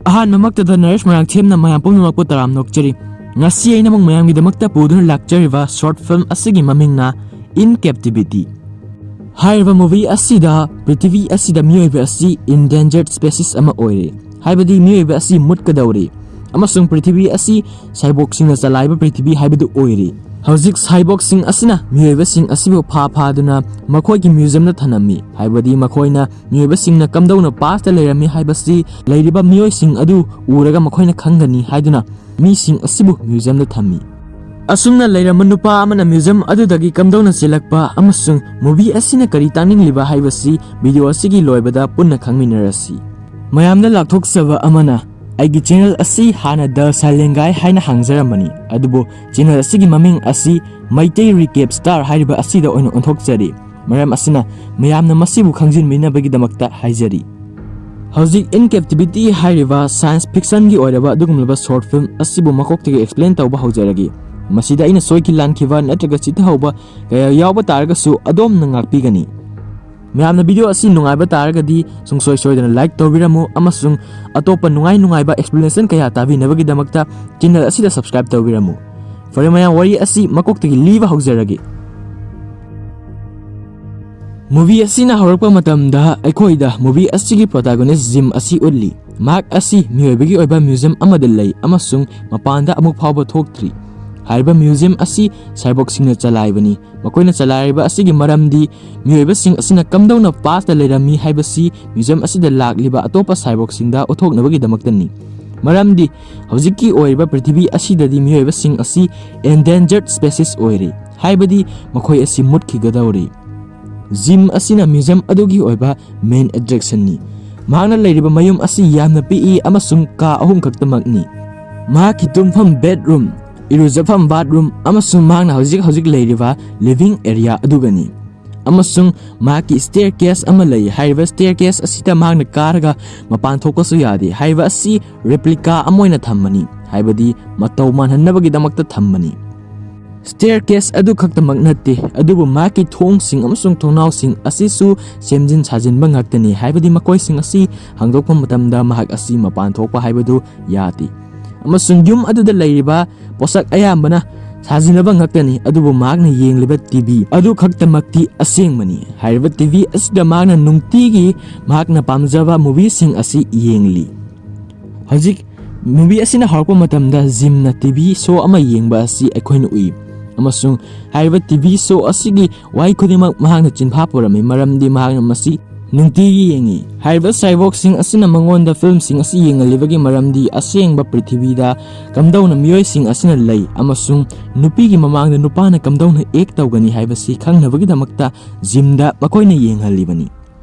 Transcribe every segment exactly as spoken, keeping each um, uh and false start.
ꯑꯍꯥꯟꯕꯃꯛꯇꯗ ꯅꯔꯦꯁ ꯃꯣꯏꯔꯥꯡꯊꯦꯝꯅ ꯃꯌꯥꯝ ꯄꯨꯝꯅꯃꯛꯄꯨ ꯇꯔꯥꯝ ꯅꯣꯛꯆꯔꯤ꯫ ꯉꯁꯤ ꯑꯩꯅ ꯑꯃꯨꯛ ꯃꯌꯥꯝꯒꯤꯗꯃꯛꯇ ꯄꯨꯗꯨꯅ ꯂꯥꯛꯆꯔꯤꯕ short film ꯑꯁꯤꯒꯤ ꯃꯃꯤꯡꯅ In Captivity꯫ ꯍꯥꯏꯔꯤꯕ movie ꯑꯁꯤꯗ ꯄ꯭ꯔꯤꯊꯤꯕꯤ ꯑꯁꯤꯗ ꯃꯤꯑꯣꯏꯕ ꯑꯁꯤ endangered species ꯑꯃ ꯑꯣꯏꯔꯦ, ꯍꯥꯏꯕꯗꯤ ꯃꯤꯑꯣꯏꯕ ꯑꯁꯤ ꯃꯨꯠꯀꯗꯧꯔꯦ, ꯑꯃꯁꯨꯡ ꯄ꯭ꯔꯤꯊꯤꯕꯤ ꯑꯁꯤ ꯁꯥꯏꯕꯣꯛꯁꯤꯡꯅ ꯆꯂꯥꯏꯕ ꯄ꯭ꯔꯤꯊꯤꯕꯤ ꯍꯥꯏꯕꯗꯨ ꯑꯣꯏꯔꯦ꯫ ꯍꯧꯖꯤꯛ ꯁꯥꯏꯕꯣꯛꯁꯤꯡ ꯑꯁꯤꯅ ꯃꯤꯑꯣꯏꯕꯁꯤꯡ ꯑꯁꯤꯕꯨ ꯐꯥ ꯐꯥꯗꯨꯅ ꯃꯈꯣꯏꯒꯤ museumꯗ ꯊꯅꯝꯃꯤ, ꯍꯥꯏꯕꯗꯤ ꯃꯈꯣꯏꯅ ꯃꯤꯑꯣꯏꯕꯁꯤꯡꯅ ꯀꯝꯗꯧꯅ pastꯇ ꯂꯩꯔꯝꯃꯤ ꯍꯥꯏꯕꯁꯤ ꯂꯩꯔꯤꯕ ꯃꯤꯑꯣꯏꯁꯤꯡ ꯑꯗꯨ ꯎꯔꯒ ꯃꯈꯣꯏꯅ ꯈꯪꯒꯅꯤ ꯍꯥꯏꯗꯨꯅ ꯃꯤꯁꯤꯡ ꯑꯁꯤꯕꯨ museumꯗ ꯊꯝꯃꯤ꯫ ꯑꯁꯨꯝꯅ ꯂꯩꯔꯝꯕ ꯅꯨꯄꯥ ꯑꯃꯅ museum ꯑꯗꯨꯗꯒꯤ ꯀꯝꯗꯧꯅ ꯆꯦꯜꯂꯛꯄ ꯑꯃꯁꯨꯡ movie ꯑꯁꯤꯅ ꯀꯔꯤ ꯇꯥꯛꯅꯤꯡꯂꯤꯕ ꯍꯥꯏꯕꯁꯤ video ꯑꯁꯤꯒꯤ ꯂꯣꯏꯕꯗ ꯄꯨꯟꯅ ꯈꯪꯃꯤꯟꯅꯔꯁꯤ꯫ ꯃꯌꯥꯝꯗ ꯂꯥꯎꯊꯣꯛꯆꯕ ꯑꯃꯅ, ꯑꯩꯒꯤ channel ꯑꯁꯤ ꯍꯥꯟꯅ The Silent Guy ꯍꯥꯏꯅ ꯍꯥꯡꯖꯔꯝꯕꯅꯤ, ꯑꯗꯨꯕꯨ channel ꯑꯁꯤꯒꯤ ꯃꯃꯤꯡ ꯑꯁꯤ ꯃꯩꯇꯩ Recap Star ꯍꯥꯏꯔꯤꯕ ꯑꯁꯤꯗ ꯑꯣꯏꯅ ꯑꯣꯟꯊꯣꯛꯆꯔꯤ꯫ ꯃꯔꯝ ꯑꯁꯤꯅ ꯃꯌꯥꯝꯅ ꯃꯁꯤꯕꯨ ꯈꯪꯖꯤꯟꯕꯤꯅꯕꯒꯤꯗꯃꯛꯇ ꯍꯥꯏꯖꯔꯤ꯫ ꯍꯧꯖꯤꯛ In Captivity ꯍꯥꯏꯔꯤꯕ science fictionꯒꯤ ꯑꯣꯏꯔꯕ ꯑꯗꯨꯒꯨꯝꯂꯕ short film ꯑꯁꯤꯕꯨ ꯃꯀꯣꯛꯇꯒꯤ explain ꯇꯧꯕ ꯍꯧꯖꯔꯒꯦ꯫ ꯃꯁꯤꯗ ꯑꯩꯅ ꯁꯣꯏꯈꯤ ꯂꯥꯟꯈꯤꯕ ꯅꯠꯇ꯭ꯔꯒ ꯆꯤꯠꯊꯍꯧꯕ ꯀꯌꯥ ꯌꯥꯎꯕ ꯇꯥꯔꯒꯁꯨ ꯑꯗꯣꯝꯅ ꯉꯥꯛꯄꯤꯒꯅꯤ꯫ ꯃꯌꯥꯝꯅ video ꯑꯁꯤ ꯅꯨꯡꯉꯥꯏꯕ ꯇꯥꯔꯒꯗꯤ ꯁꯨꯡꯁꯣꯏ ꯁꯣꯏꯗꯅ like ꯇꯧꯕꯤꯔꯝꯃꯨ ꯑꯃꯁꯨꯡ ꯑꯇꯣꯞꯄ ꯅꯨꯡꯉꯥꯏ ꯅꯨꯡꯉꯥꯏꯕ explanation ꯀꯌꯥ ꯇꯥꯕꯤꯅꯕꯒꯤꯗꯃꯛꯇ channel ꯑꯁꯤꯗ subscribe ꯇꯧꯕꯤꯔꯝꯃꯨ꯫ ꯐꯔꯦ ꯃꯌꯥꯝ, ꯋꯥꯔꯤ ꯑꯁꯤ ꯃꯀꯣꯛꯇꯒꯤ ꯂꯤꯕ ꯍꯧꯖꯔꯒꯦ꯫ Movie ꯑꯁꯤꯅ ꯍꯧꯔꯛꯄ ꯃꯇꯝꯗ ꯑꯩꯈꯣꯏꯗ movie ꯑꯁꯤꯒꯤ protagonist Jim ꯑꯁꯤ ꯎꯠꯂꯤ꯫ ꯃꯍꯥꯛ ꯑꯁꯤ ꯃꯤꯑꯣꯏꯕꯒꯤ ꯑꯣꯏꯕ museum ꯑꯃꯗ ꯂꯩ ꯑꯃꯁꯨꯡ ꯃꯄꯥꯟꯗ ꯑꯃꯨꯛ ꯐꯥꯎꯕ ꯊꯣꯛꯇ꯭ꯔꯤ꯫ ꯍꯥꯏꯔꯤꯕ museum ꯑꯁꯤ ꯁꯥꯏꯕꯣꯛꯁꯤꯡꯅ ꯆꯂꯥꯏꯕꯅꯤ꯫ ꯃꯈꯣꯏꯅ ꯆꯂꯥꯏꯔꯤꯕ ꯑꯁꯤꯒꯤ ꯃꯔꯝꯗꯤ ꯃꯤꯑꯣꯏꯕꯁꯤꯡ ꯑꯁꯤꯅ ꯀꯝꯗꯧꯅ pastꯇ ꯂꯩꯔꯝꯃꯤ ꯍꯥꯏꯕꯁꯤ museum ꯑꯁꯤꯗ ꯂꯥꯛꯂꯤꯕ ꯑꯇꯣꯞꯄ ꯁꯥꯏꯕꯣꯛꯁꯤꯡꯗ ꯎꯠꯊꯣꯛꯅꯕꯒꯤꯗꯃꯛꯇꯅꯤ꯫ ꯃꯔꯝꯗꯤ ꯍꯧꯖꯤꯛꯀꯤ ꯑꯣꯏꯔꯤꯕ ꯄ꯭ꯔꯤꯊꯤꯕꯤ ꯑꯁꯤꯗꯗꯤ ꯃꯤꯑꯣꯏꯕꯁꯤꯡ ꯑꯁꯤ endangered species ꯑꯣꯏꯔꯦ, ꯍꯥꯏꯕꯗꯤ ꯃꯈꯣꯏ ꯑꯁꯤ ꯃꯨꯠꯈꯤꯒꯗꯧꯔꯦ꯫ Jim ꯑꯁꯤꯅ museum ꯑꯗꯨꯒꯤ ꯑꯣꯏꯕ main attractionꯅꯤ꯫ ꯃꯍꯥꯛꯅ ꯂꯩꯔꯤꯕ ꯃꯌꯨꯝ ꯑꯁꯤ ꯌꯥꯝꯅ ꯄꯤꯛꯏ ꯑꯃꯁꯨꯡ ꯀꯥ ꯑꯍꯨꯝ ꯈꯛꯇꯃꯛꯅꯤ꯫ ꯃꯍꯥꯛꯀꯤ ꯇꯨꯝꯐꯝ bedroom, ꯏꯔꯨꯖꯐꯝ bathroom, ꯑꯃꯁꯨꯡ ꯃꯍꯥꯛꯅ ꯍꯧꯖꯤꯛ ꯍꯧꯖꯤꯛ ꯂꯩꯔꯤꯕ living area ꯑꯗꯨꯒꯅꯤ꯫ ꯑꯃꯁꯨꯡ ꯃꯍꯥꯛꯀꯤ staircase ꯑꯃ ꯂꯩ꯫ ꯍꯥꯏꯔꯤꯕ staircase ꯑꯁꯤꯗ ꯃꯍꯥꯛꯅ ꯀꯥꯔꯒ ꯃꯄꯥꯟ ꯊꯣꯛꯄꯁꯨ ꯌꯥꯗꯦ꯫ ꯍꯥꯏꯔꯤꯕ ꯑꯁꯤ replica ꯑꯃ ꯑꯣꯏꯅ ꯊꯝꯕꯅꯤ, ꯍꯥꯏꯕꯗꯤ ꯃꯇꯧ ꯃꯥꯟꯍꯟꯅꯕꯒꯤꯗꯃꯛꯇ ꯊꯝꯕꯅꯤ꯫ Staircase ꯑꯗꯨ ꯈꯛꯇꯃꯛ ꯅꯠꯇꯦ, ꯑꯗꯨꯕꯨ ꯃꯍꯥꯛꯀꯤ ꯊꯣꯡꯁꯤꯡ ꯑꯃꯁꯨꯡ ꯊꯣꯡꯅꯥꯎꯁꯤꯡ ꯑꯁꯤꯁꯨ ꯁꯦꯝꯖꯤꯟ ꯁꯥꯖꯤꯟꯕ ꯉꯥꯛꯇꯅꯤ, ꯍꯥꯏꯕꯗꯤ ꯃꯈꯣꯏꯁꯤꯡ ꯑꯁꯤ ꯍꯥꯡꯗꯣꯛꯄ ꯃꯇꯝꯗ ꯃꯍꯥꯛ ꯑꯁꯤ ꯃꯄꯥꯟ ꯊꯣꯛꯄ ꯍꯥꯏꯕꯗꯨ ꯌꯥꯗꯦ꯫ ꯑꯃꯁꯨꯡ ꯌꯨꯝ ꯑꯗꯨꯗ ꯂꯩꯔꯤꯕ ꯄꯣꯠꯁꯛ ꯑꯌꯥꯝꯕꯅ ꯁꯥꯖꯤꯟꯅꯕ ꯉꯥꯛꯇꯅꯤ, ꯑꯗꯨꯕꯨ ꯃꯍꯥꯛꯅ ꯌꯦꯡꯂꯤꯕ ꯇꯤ ꯚꯤ ꯑꯗꯨ ꯈꯛꯇꯃꯛꯇꯤ ꯑꯁꯦꯡꯕꯅꯤ꯫ ꯍꯥꯏꯔꯤꯕ ꯇꯤ ꯚꯤ ꯑꯁꯤꯗ ꯃꯍꯥꯛꯅ ꯅꯨꯡꯇꯤꯒꯤ ꯃꯍꯥꯛꯅ ꯄꯥꯝꯖꯕ ꯃꯨꯚꯤꯁꯤꯡ ꯑꯁꯤ ꯌꯦꯡꯂꯤ꯫ ꯍꯧꯖꯤꯛ ꯃꯨꯚꯤ ꯑꯁꯤꯅ ꯍꯧꯔꯛꯄ ꯃꯇꯝꯗ ꯖꯤꯝꯅ ꯇꯤ ꯚꯤ ꯁꯣ ꯑꯃ ꯌꯦꯡꯕ ꯑꯁꯤ ꯑꯩꯈꯣꯏꯅ ꯎꯏ, ꯑꯃꯁꯨꯡ ꯍꯥꯏꯔꯤꯕ ꯇꯤ ꯚꯤ ꯁꯣ ꯑꯁꯤꯒꯤ ꯋꯥꯍꯩ ꯈꯨꯗꯤꯡꯃꯛ ꯃꯍꯥꯛꯅ ꯆꯤꯟꯐꯥ ꯄꯨꯔꯝꯃꯤ, ꯃꯔꯝꯗꯤ ꯃꯍꯥꯛꯅ ꯃꯁꯤ ꯅꯨꯡꯇꯤꯒꯤ ꯌꯦꯡꯉꯤ꯫ ꯍꯥꯏꯔꯤꯕ ꯁꯥꯏꯕꯣꯔꯒꯁꯤꯡ ꯑꯁꯤꯅ ꯃꯉꯣꯟꯗ ꯐꯤꯜꯝꯁꯤꯡ ꯑꯁꯤ ꯌꯦꯡꯍꯜꯂꯤꯕꯒꯤ ꯃꯔꯝꯗꯤ ꯑꯁꯦꯡꯕ ꯄ꯭ꯔꯤꯊꯤꯕꯤꯗ ꯀꯝꯗꯧꯅ ꯃꯤꯑꯣꯏꯁꯤꯡ ꯑꯁꯤꯅ ꯂꯩ ꯑꯃꯁꯨꯡ ꯅꯨꯄꯤꯒꯤ ꯃꯃꯥꯡꯗ ꯅꯨꯄꯥꯅ ꯀꯝꯗꯧꯅ ꯑꯦꯛ ꯇꯧꯒꯅꯤ ꯍꯥꯏꯕꯁꯤ ꯈꯪꯅꯕꯒꯤꯗꯃꯛꯇ ꯖꯤꯝꯗ ꯃꯈꯣꯏꯅ ꯌꯦꯡꯍꯜꯂꯤꯕꯅꯤ꯫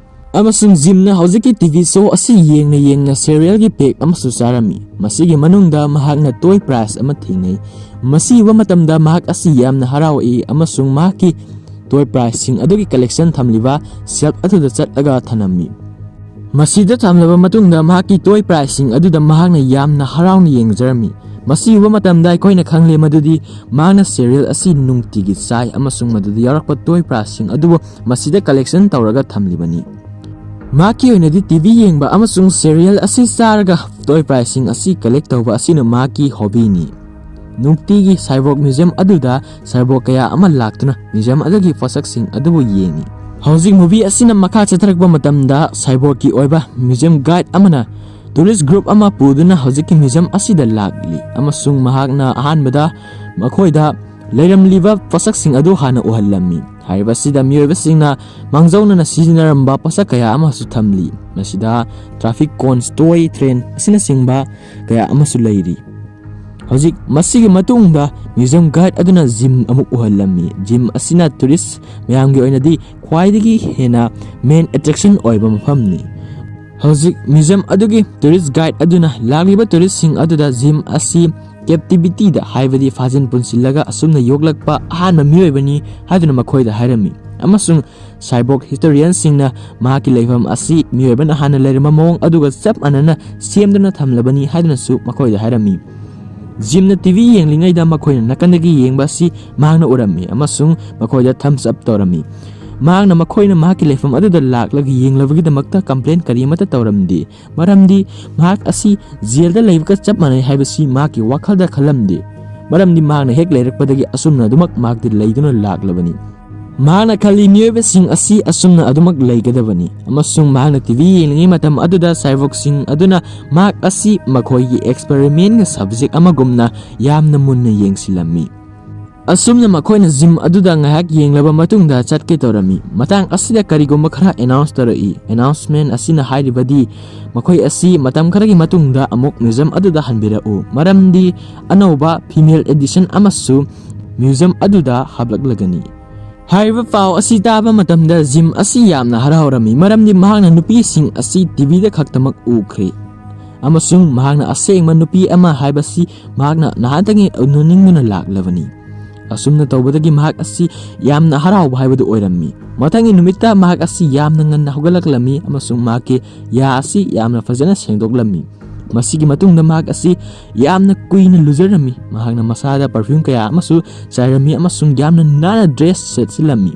ꯑꯃꯁꯨꯡ ꯖꯤꯝꯅ ꯍꯧꯖꯤꯛꯀꯤ ꯇꯤ ꯚꯤ ꯁꯣ ꯑꯁꯤ ꯌꯦꯡꯅ ꯌꯦꯡꯅ ꯁꯦꯔꯤꯌꯦꯜꯒꯤ ꯄꯦꯛ ꯑꯃꯁꯨ ꯆꯥꯔꯝꯃꯤ꯫ ꯃꯁꯤꯒꯤ ꯃꯅꯨꯡꯗ ꯃꯍꯥꯛꯅ ꯇꯣꯏ ꯄ꯭ꯔꯥꯏꯖ ꯑꯃ ꯊꯦꯡꯅꯩ꯫ ꯃꯁꯤ ꯎꯕ ꯃꯇꯝꯗ ꯃꯍꯥꯛ ꯑꯁꯤ ꯌꯥꯝꯅ ꯍꯔꯥꯎꯏ ꯑꯃꯁꯨꯡ ꯃꯍꯥꯛꯀꯤ ꯇꯣꯏ ꯄ꯭ꯔꯥꯏꯖꯁꯤꯡ ꯑꯗꯨꯒꯤ ꯀꯂꯦꯛꯁꯟ ꯊꯝꯂꯤꯕ ꯁꯦꯜꯐ ꯑꯗꯨꯗ ꯆꯠꯂꯒ ꯊꯅꯝꯃꯤ꯫ ꯃꯁꯤꯗ ꯊꯝꯂꯕ ꯃꯇꯨꯡꯗ ꯃꯍꯥꯛꯀꯤ ꯇꯣꯏ ꯄ꯭ꯔꯥꯏꯖꯁꯤꯡ ꯑꯗꯨꯗ ꯃꯍꯥꯛꯅ ꯌꯥꯝꯅ ꯍꯔꯥꯎꯅ ꯌꯦꯡꯖꯔꯝꯃꯤ꯫ ꯃꯁꯤ ꯎꯕ ꯃꯇꯝꯗ ꯑꯩꯈꯣꯏꯅ ꯈꯪꯂꯦ ꯃꯗꯨꯗꯤ ꯃꯍꯥꯛꯅ ꯁꯦꯔꯤꯌꯦꯜ ꯑꯁꯤ ꯅꯨꯡꯇꯤꯒꯤ ꯆꯥꯏ ꯑꯃꯁꯨꯡ ꯃꯗꯨꯗ ꯌꯥꯎꯔꯛꯄ ꯇꯣꯏ ꯄ꯭ꯔꯥꯏꯖꯁꯤꯡ ꯑꯗꯨꯕꯨ ꯃꯁꯤꯗ ꯀꯂꯦꯛꯁꯟ ꯇꯧꯔꯒ ꯊꯝꯂꯤꯕꯅꯤ꯫ ꯃꯍꯥꯛꯀꯤ ꯑꯣꯏꯅꯗꯤ ꯇꯤ ꯚꯤ ꯌꯦꯡꯕ ꯑꯃꯁꯨꯡ ꯁꯦꯔꯤꯌꯦꯜ ꯑꯁꯤ ꯆꯥꯔꯒ ꯇꯣꯏ ꯄ꯭ꯔꯥꯏꯖꯁꯤꯡ ꯑꯁꯤ ꯀꯂꯦꯛ ꯇꯧꯕ ꯑꯁꯤꯅ ꯃꯍꯥꯛꯀꯤ ꯍꯣꯕꯤꯅꯤ꯫ ꯅꯨꯡꯇꯤꯒꯤ ꯁꯥꯏꯕꯣꯔꯒ ꯃ꯭ꯌꯨꯖꯤꯌꯝ ꯑꯗꯨꯗ ꯁꯥꯏꯕꯣꯔꯒ ꯀꯌꯥ ꯑꯃ ꯂꯥꯛꯇꯨꯅ ꯃ꯭ꯌꯨꯖꯤꯌꯝ ꯑꯗꯨꯒꯤ ꯄꯣꯠꯁꯛꯁꯤꯡ ꯑꯗꯨꯕꯨ ꯌꯦꯡꯉꯤ꯫ ꯍꯧꯖꯤꯛ ꯃꯨꯚꯤ ꯑꯁꯤꯅ ꯃꯈꯥ ꯆꯠꯊꯔꯛꯄ ꯃꯇꯝꯗ ꯁꯥꯏꯕꯣꯔꯒꯀꯤ ꯑꯣꯏꯕ ꯃ꯭ꯌꯨꯖꯤꯌꯝ ꯒꯥꯏꯗ ꯑꯃꯅ ꯇꯨꯔꯤꯁ ꯒ꯭ꯔꯨꯞ ꯑꯃ ꯄꯨꯗꯨꯅ ꯍꯧꯖꯤꯛꯀꯤ ꯃ꯭ꯌꯨꯖꯤꯌꯝ ꯑꯁꯤꯗ ꯂꯥꯛꯂꯤ ꯑꯃꯁꯨꯡ ꯃꯍꯥꯛꯅ ꯑꯍꯥꯟꯕꯗ ꯃꯈꯣꯏꯗ ꯂꯩꯔꯝꯂꯤꯕ ꯄꯣꯠꯁꯛꯁꯤꯡ ꯑꯗꯨ ꯍꯥꯟꯅ ꯎꯍꯜꯂꯝꯃꯤ꯫ ꯍꯥꯏꯔꯤꯕ ꯑꯁꯤꯗ ꯃꯤꯑꯣꯏꯕꯁꯤꯡꯅ ꯃꯥꯡꯖꯧꯅꯅ ꯁꯤꯖꯤꯟꯅꯔꯝꯕ ꯄꯣꯠꯁꯛ ꯀꯌꯥ ꯑꯃꯁꯨ ꯊꯝꯂꯤ꯫ ꯃꯁꯤꯗ ꯇ꯭ꯔꯥꯐꯤꯛ ꯀꯣꯟꯁ, ꯇꯣꯏ ꯇ꯭ꯔꯦꯟ ꯑꯁꯤꯅꯆꯤꯡꯕ ꯀꯌꯥ ꯑꯃꯁꯨ ꯂꯩꯔꯤ꯫ ꯍꯧꯖꯤꯛ ꯃꯁꯤꯒꯤ ꯃꯇꯨꯡꯗ ꯃ꯭ꯌꯨꯖꯤꯌꯝ ꯒꯥꯏꯗ ꯑꯗꯨꯅ ꯖꯤꯝ ꯑꯃꯨꯛ ꯎꯍꯜꯂꯝꯃꯤ꯫ ꯖꯤꯝ ꯑꯁꯤꯅ ꯇꯨꯔꯤꯁ ꯃꯌꯥꯝꯒꯤ ꯑꯣꯏꯅꯗꯤ ꯈ꯭ꯋꯥꯏꯗꯒꯤ ꯍꯦꯟꯅ ꯃꯦꯟ ꯑꯦꯇ꯭ꯔꯦꯛꯁꯟ ꯑꯣꯏꯕ ꯃꯐꯝꯅꯤ꯫ ꯍꯧꯖꯤꯛ ꯃ꯭ꯌꯨꯖꯤꯌꯝ ꯑꯗꯨꯒꯤ ꯇꯨꯔꯤꯁ ꯒꯥꯏꯗ ꯑꯗꯨꯅ ꯂꯥꯛꯂꯤꯕ ꯇꯨꯔꯤꯁꯁꯤꯡ ꯑꯗꯨꯗ ꯖꯤꯝ ꯑꯁꯤ ꯀꯦꯞꯇꯤꯚꯤꯇꯤꯗ, ꯍꯥꯏꯕꯗꯤ ꯐꯥꯖꯤꯟ ꯄꯨꯟꯁꯤꯜꯂꯒ ꯑꯁꯨꯝꯅ ꯌꯣꯛꯂꯛꯄ ꯑꯍꯥꯟꯕ ꯃꯤꯑꯣꯏꯕꯅꯤ ꯍꯥꯏꯗꯨꯅ ꯃꯈꯣꯏꯗ ꯍꯥꯏꯔꯝꯃꯤ, ꯑꯃꯁꯨꯡ ꯁꯥꯏꯕꯣꯔꯒ ꯍꯤꯁꯇꯣꯔꯤꯌꯟꯁꯤꯡꯅ ꯃꯍꯥꯛꯀꯤ ꯂꯩꯐꯝ ꯑꯁꯤ ꯃꯤꯑꯣꯏꯕꯅ ꯍꯥꯟꯅ ꯂꯩꯔꯝꯕ ꯃꯑꯣꯡ ꯑꯗꯨꯒ ꯆꯞ ꯃꯥꯟꯅꯅ ꯁꯦꯝꯗꯨꯅ ꯊꯝꯂꯕꯅꯤ ꯍꯥꯏꯗꯨꯅꯁꯨ ꯃꯈꯣꯏꯗ ꯍꯥꯏꯔꯝꯃꯤ꯫ ꯖꯤꯝꯅ ꯇꯤ ꯚꯤ ꯌꯦꯡꯂꯤꯉꯩꯗ ꯃꯈꯣꯏꯅ ꯅꯥꯀꯟꯗꯒꯤ ꯌꯦꯡꯕ ꯑꯁꯤ ꯃꯍꯥꯛꯅ ꯎꯔꯝꯃꯤ ꯑꯃꯁꯨꯡ ꯃꯈꯣꯏꯗ thumbs up ꯇꯧꯔꯝꯃꯤ꯫ ꯃꯍꯥꯛꯅ ꯃꯈꯣꯏꯅ ꯃꯍꯥꯛꯀꯤ ꯂꯩꯐꯝ ꯑꯗꯨꯗ ꯂꯥꯛꯂꯒ ꯌꯦꯡꯂꯕꯒꯤꯗꯃꯛꯇ complain ꯀꯔꯤꯃꯠꯇ ꯇꯧꯔꯝꯗꯦ, ꯃꯔꯝꯗꯤ ꯃꯍꯥꯛ ꯑꯁꯤ ꯖꯦꯜꯗ ꯂꯩꯕꯒ ꯆꯞ ꯃꯥꯟꯅꯩ ꯍꯥꯏꯕꯁꯤ ꯃꯍꯥꯛꯀꯤ ꯋꯥꯈꯜꯗ ꯈꯜꯂꯝꯗꯦ, ꯃꯔꯝꯗꯤ ꯃꯍꯥꯛꯅ ꯍꯦꯛ ꯂꯩꯔꯛꯄꯗꯒꯤ ꯑꯁꯨꯝꯅ ꯑꯗꯨꯃꯛ ꯃꯍꯥꯛꯇꯤ ꯂꯩꯗꯨꯅ ꯂꯥꯛꯂꯕꯅꯤ꯫ ꯃꯍꯥꯛꯅ ꯈꯜꯂꯤ, ꯃꯤꯑꯣꯏꯕꯁꯤꯡ ꯑꯁꯤ ꯑꯁꯨꯝꯅ ꯑꯗꯨꯃꯛ ꯂꯩꯒꯗꯕꯅꯤ, ꯑꯃꯁꯨꯡ ꯃꯍꯥꯛꯅ ꯇꯤ ꯚꯤ ꯌꯦꯡꯂꯤꯉꯩ ꯃꯇꯝ ꯑꯗꯨꯗ cyborgꯁꯤꯡ ꯑꯗꯨꯅ ꯃꯍꯥꯛ ꯑꯁꯤ ꯃꯈꯣꯏꯒꯤ experimentꯒꯤ subject ꯑꯃꯒꯨꯝꯅ ꯌꯥꯝꯅ ꯃꯨꯟꯅ ꯌꯦꯡꯁꯤꯜꯂꯝꯃꯤ꯫ ꯑꯁꯨꯝꯅ ꯃꯈꯣꯏꯅ ꯖꯤꯝ ꯑꯗꯨꯗ ꯉꯥꯏꯍꯥꯛ ꯌꯦꯡꯂꯕ ꯃꯇꯨꯡꯗ ꯆꯠꯀꯦ ꯇꯧꯔꯝꯃꯤ꯫ ꯃꯇꯥꯡ ꯑꯁꯤꯗ ꯀꯔꯤꯒꯨꯝꯕ ꯈꯔ announce ꯇꯧꯔꯛꯏ꯫ Announcement ꯑꯁꯤꯅ ꯍꯥꯏꯔꯤꯕꯗꯤ ꯃꯈꯣꯏ ꯑꯁꯤ ꯃꯇꯝ ꯈꯔꯒꯤ ꯃꯇꯨꯡꯗ ꯑꯃꯨꯛ museum ꯑꯗꯨꯗ ꯍꯟꯕꯤꯔꯛꯎ, ꯃꯔꯝꯗꯤ ꯑꯅꯧꯕ female addition ꯑꯃꯁꯨ museum ꯑꯗꯨꯗ ꯍꯥꯞꯂꯛꯂꯒꯅꯤ꯫ ꯍꯥꯏꯔꯤꯕ ꯄꯥꯎ ꯑꯁꯤ ꯇꯥꯕ ꯃꯇꯝꯗ ꯖꯤꯝ ꯑꯁꯤ ꯌꯥꯝꯅ ꯍꯔꯥꯎꯔꯝꯃꯤ, ꯃꯔꯝꯗꯤ ꯃꯍꯥꯛꯅ ꯅꯨꯄꯤꯁꯤꯡ ꯑꯁꯤ ꯇꯤ ꯚꯤꯗ ꯈꯛꯇꯃꯛ ꯎꯈ꯭ꯔꯦ, ꯑꯃꯁꯨꯡ ꯃꯍꯥꯛꯅ ꯑꯁꯦꯡꯕ ꯅꯨꯄꯤ ꯑꯃ ꯍꯥꯏꯕꯁꯤ ꯃꯍꯥꯛꯅ ꯅꯍꯥꯟꯗꯒꯤ ꯎꯅꯅꯤꯡꯗꯨꯅ ꯂꯥꯛꯂꯕꯅꯤ꯫ ꯑꯁꯨꯝꯅ ꯇꯧꯕꯗꯒꯤ ꯃꯍꯥꯛ ꯑꯁꯤ ꯌꯥꯝꯅ ꯍꯔꯥꯎꯕ ꯍꯥꯏꯕꯗꯨ ꯑꯣꯏꯔꯝꯃꯤ꯫ ꯃꯊꯪꯒꯤ ꯅꯨꯃꯤꯠꯇ ꯃꯍꯥꯛ ꯑꯁꯤ ꯌꯥꯝꯅ ꯉꯟꯅ ꯍꯧꯒꯠꯂꯛꯂꯝꯃꯤ ꯑꯃꯁꯨꯡ ꯃꯍꯥꯛꯀꯤ ꯌꯥ ꯑꯁꯤ ꯌꯥꯝꯅ ꯐꯖꯅ ꯁꯦꯡꯗꯣꯛꯂꯝꯃꯤ꯫ ꯃꯁꯤꯒꯤ ꯃꯇꯨꯡꯗ ꯃꯍꯥꯛ ꯑꯁꯤ ꯌꯥꯝꯅ ꯀꯨꯏꯅ ꯂꯨꯖꯔꯝꯃꯤ꯫ ꯃꯍꯥꯛꯅ ꯃꯁꯥꯗ perfume ꯀꯌꯥ ꯑꯃꯁꯨ ꯆꯥꯏꯔꯝꯃꯤ ꯑꯃꯁꯨꯡ ꯌꯥꯝꯅ ꯅꯥꯟꯅ dress ꯁꯦꯠꯆꯤꯜꯂꯝꯃꯤ꯫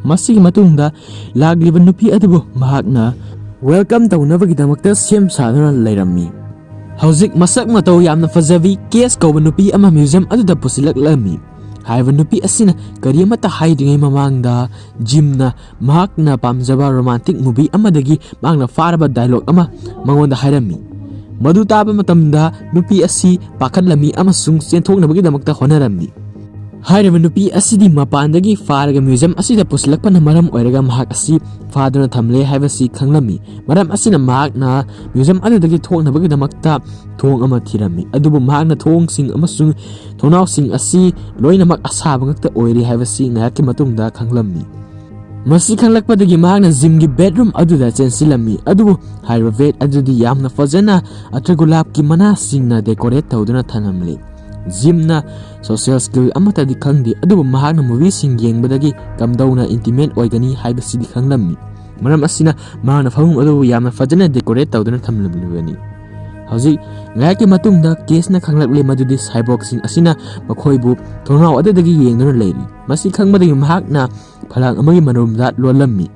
ꯃꯁꯤꯒꯤ ꯃꯇꯨꯡꯗ ꯂꯥꯛꯂꯤꯕ ꯅꯨꯄꯤ ꯑꯗꯨꯕꯨ ꯃꯍꯥꯛꯅ welcome ꯇꯧꯅꯕꯒꯤꯗꯃꯛꯇ ꯁꯦꯝ ꯁꯥꯗꯨꯅ ꯂꯩꯔꯝꯃꯤ꯫ ꯍꯧꯖꯤꯛ ꯃꯁꯛ ꯃꯇꯧ ꯌꯥꯝꯅ ꯐꯖꯕꯤ ꯀꯦꯁ ꯀꯧꯕ ꯅꯨꯄꯤ ꯑꯃ museum ꯑꯗꯨꯗ ꯄꯨꯁꯤꯜꯂꯛꯂꯝꯃꯤ꯫ ꯍꯥꯏꯔꯤꯕ ꯅꯨꯄꯤ ꯑꯁꯤꯅ ꯀꯔꯤ ꯑꯃꯠꯇ ꯍꯥꯏꯗ꯭ꯔꯤꯉꯩ ꯃꯃꯥꯡꯗ ꯖꯤꯝꯅ ꯃꯍꯥꯛꯅ ꯄꯥꯝꯖꯕ romantic movie ꯑꯃꯗꯒꯤ ꯃꯍꯥꯛꯅ ꯐꯥꯔꯕ dialogue ꯑꯃ ꯃꯉꯣꯟꯗ ꯍꯥꯏꯔꯝꯃꯤ꯫ ꯃꯗꯨ ꯇꯥꯕ ꯃꯇꯝꯗ ꯅꯨꯄꯤ ꯑꯁꯤ ꯄꯥꯈꯠꯂꯝꯃꯤ ꯑꯃꯁꯨꯡ ꯆꯦꯟꯊꯣꯛꯅꯕꯒꯤꯗꯃꯛꯇ ꯍꯣꯠꯅꯔꯝꯃꯤ꯫ ꯍꯥꯏꯔꯤꯕ ꯅꯨꯄꯤ ꯑꯁꯤꯗꯤ ꯃꯄꯥꯟꯗꯒꯤ ꯐꯥꯔꯒ museum ꯑꯁꯤꯗ ꯄꯨꯁꯤꯜꯂꯛꯄꯅ ꯃꯔꯝ ꯑꯣꯏꯔꯒ ꯃꯍꯥꯛ ꯑꯁꯤ ꯐꯥꯗꯨꯅ ꯊꯝꯂꯦ ꯍꯥꯏꯕꯁꯤ ꯈꯪꯂꯝꯃꯤ꯫ ꯃꯔꯝ ꯑꯁꯤꯅ ꯃꯍꯥꯛꯅ museum ꯑꯗꯨꯗꯒꯤ ꯊꯣꯛꯅꯕꯒꯤꯗꯃꯛꯇ ꯊꯣꯡ ꯑꯃ ꯊꯤꯔꯝꯃꯤ, ꯑꯗꯨꯕꯨ ꯃꯍꯥꯛꯅ ꯊꯣꯡꯁꯤꯡ ꯑꯃꯁꯨꯡ ꯊꯣꯡꯅꯥꯎꯁꯤꯡ ꯑꯁꯤ ꯂꯣꯏꯅꯃꯛ ꯑꯁꯥꯕ ꯉꯥꯛꯇ ꯑꯣꯏꯔꯤ ꯍꯥꯏꯕꯁꯤ ꯉꯥꯏꯍꯥꯛꯀꯤ ꯃꯇꯨꯡꯗ ꯈꯪꯂꯝꯃꯤ꯫ ꯃꯁꯤ ꯈꯪꯂꯛꯄꯗꯒꯤ ꯃꯍꯥꯛꯅ ꯖꯤꯝꯒꯤ bedroom ꯑꯗꯨꯗ ꯆꯦꯟꯁꯤꯜꯂꯝꯃꯤ, ꯑꯗꯨꯕꯨ ꯍꯥꯏꯔꯤꯕ bed ꯑꯗꯨꯗꯤ ꯌꯥꯝꯅ ꯐꯖꯅ ꯑꯇꯔ ꯒꯨꯂꯥꯞꯀꯤ ꯃꯅꯥꯁꯤꯡꯅ decorate ꯇꯧꯗꯨꯅ ꯊꯝꯂꯝꯂꯤ꯫ ꯖꯤꯝꯅ social skill ꯑꯃꯠꯇꯗꯤ ꯈꯪꯗꯦ, ꯑꯗꯨꯕꯨ ꯃꯍꯥꯛꯅ movieꯁꯤꯡ ꯌꯦꯡꯕꯗꯒꯤ ꯀꯝꯗꯧꯅ intimate ꯑꯣꯏꯒꯅꯤ ꯍꯥꯏꯕꯁꯤꯗꯤ ꯈꯪꯂꯝꯃꯤ꯫ ꯃꯔꯝ ꯑꯁꯤꯅ ꯃꯍꯥꯛꯅ ꯐꯃꯨꯡ ꯑꯗꯨꯕꯨ ꯌꯥꯝꯅ ꯐꯖꯅ decorate ꯇꯧꯗꯨꯅ ꯊꯝꯂꯝꯂꯤꯕꯅꯤ꯫ ꯍꯧꯖꯤꯛ ꯉꯥꯏꯍꯥꯛꯀꯤ ꯃꯇꯨꯡꯗ ꯀꯦꯁꯅ ꯈꯪꯂꯛꯂꯦ ꯃꯗꯨꯗꯤ ꯁꯥꯏꯕꯣꯔꯒꯁꯤꯡ ꯑꯁꯤꯅ ꯃꯈꯣꯏꯕꯨ ꯊꯣꯡꯅꯥꯎ ꯑꯗꯨꯗꯒꯤ ꯌꯦꯡꯗꯨꯅ ꯂꯩꯔꯤ꯫ ꯃꯁꯤ ꯈꯪꯕꯗꯒꯤ ꯃꯍꯥꯛꯅ ꯐꯂꯥꯡ ꯑꯃꯒꯤ ꯃꯔꯨꯝꯗ ꯂꯣꯜꯂꯝꯃꯤ꯫